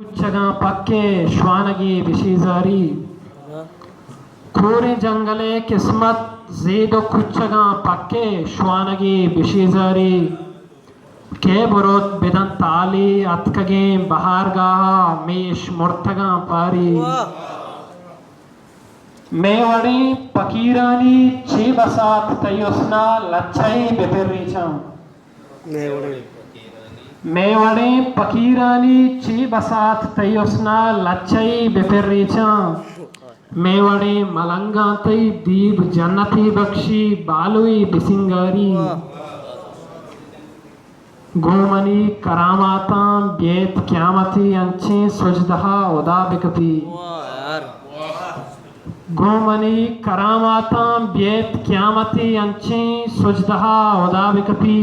کچگاں پکے شوانگے بشیزاری۔ کوریں جنگلے قسمت زید و کچگاں پکے شوانگے بشیزاری۔ کہ بروت بدنت تالی اتکگیں بہارگاہا میش مرتگاں پاری۔ واہ۔ مئے وڑیں پکیرانی چے بسات تئی حسنا لچہے بپریچاں۔ مئے وڑیں۔ مئے وڑیں پکیرانی چے بسات تئی حسنا لچہے بپریچاں۔ مئے وڑیں ملنگاں تئی دیب جنتے بکشی بالوے بسنگاری۔ واہ۔ گوں منی کراماتاں بیت قیامتے انچیں سجدہا ہدا بکپی۔ واہ یار۔ گوں منی کراماتاں بیت قیامتے انچیں سجدہا ہدا بکپی۔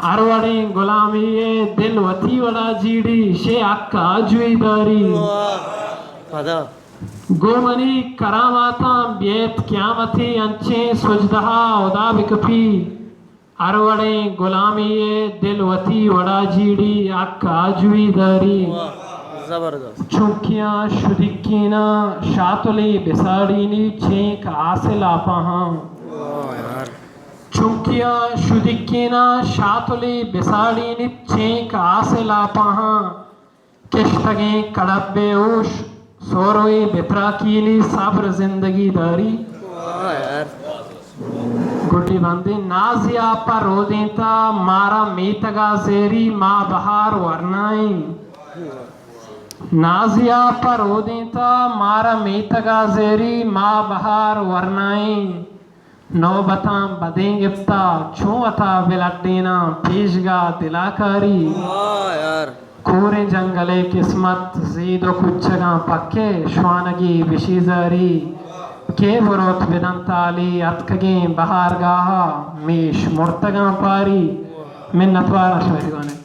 ہر وڑیں غلامی ء دل وتی وڑا جیڑی، شے حق آجوئی داری۔ واہ۔ پدا۔ گوں منی کراماتاں بیت قیامتے انچیں سجدہا ہدا بکپی۔ ہر وڑیں غلامی ء دل وتی وڑا جیڑی، حق آجوئی داری۔ واہ، زبردست۔ چونکیاں شدیکیناں شاتلے بساڑینی چینک حاصل آپاہاں۔ واہ یار۔ چونکیاں شدیکیناں شاتلے بساڑینی چینک حاصل آپاہاں۔ کشتگیں کڑب ء ہوش سوروے بتراکینی، صبر زندگی داری۔ واہ یار۔ گڈی بندیں نازیا پہ رودینتا مارا میتگا زیری، ما بہار ورنائیں۔ نازیا پہ رودینتا مارا میتگا زیری، ما بہار ورنائیں۔ نوبتاں بدیں گپتا چوں وتا بلڈیناں، پیشگا دلاکاری۔ واہ یار۔ کوریں جنگلے قسمت زید و کچگاں پکے شوانگی بشیزاری۔ کہ بروت بدنت تالی اتکگیں بہارگاہا میش مرتگاں پاری۔ منتواراں شمئے دیوانے۔